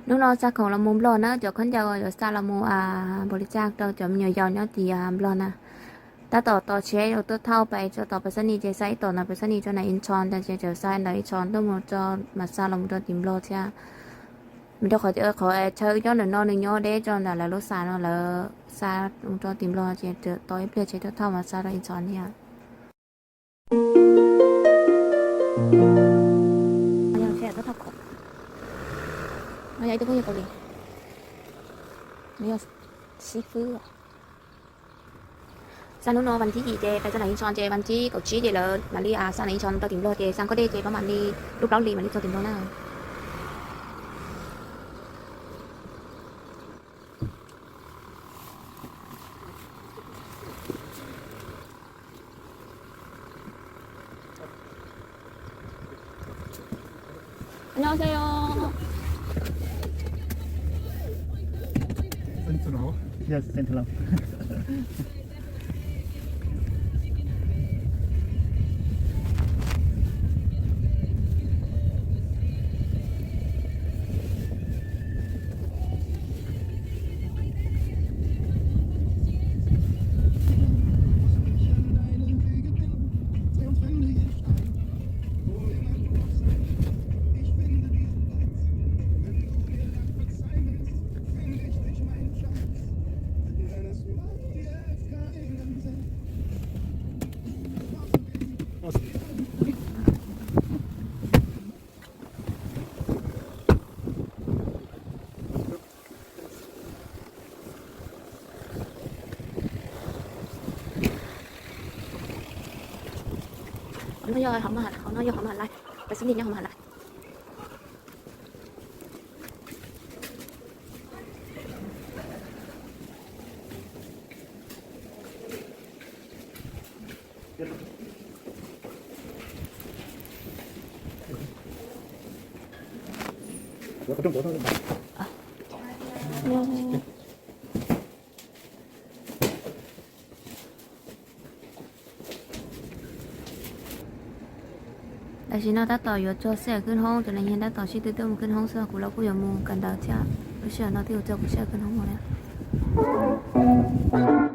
Hnub no xa khoom los mus Nplog na, cov khaub ncaws yuav xa los mus npaum li cas rau cov me nyuam yaus nyob tim Nplog na. Tab tom tos tsheb rau tuaj thauj pais tso tom Pas Xas Nis ces xa ib tom ntawm Pas Xas Nis tso ntawm Ib Tshos, ces tseem xa ntawm Ib Tshos tuaj mus tso mas xa los mus rau tim Nplog thiab. Vim rau qhov qhov chaw nyob ntawm no nws nyob deb tso ntawm lawv lub xas no, lawv xa mus rau tim Nplog ces tos ib pliag tsheb tuaj thauj mas xa rau Ib Tshos thiab. Xa hnub no vas thib yim ces pais txog ntawm Ib Tshos ces vas thib kaum tsib ces lawv mam li xa ntawm Ib Tshos rau tim Nplog ces xa nkoj dej ces pab mam li lub plaub hlis mam li txog tim Nplog na. 안녕하세요. Sentinel. Yes, Sentinel. Qhov no yog hauv Mab Has, qhov no yog hauv Mab Has Lais, Pas Xas Nis nyob hauv Mab Has Lais. Tam sim no tab tom yuav tso xe khwb hoob, cov neeg nyob tab tom sib tw tuaj mus khwb hoob xwb, kuv los kuj yuav mus kawm ntawv thiab, lub sij hawm no twb yuav tso kuv xe khwb hoob mus lawm.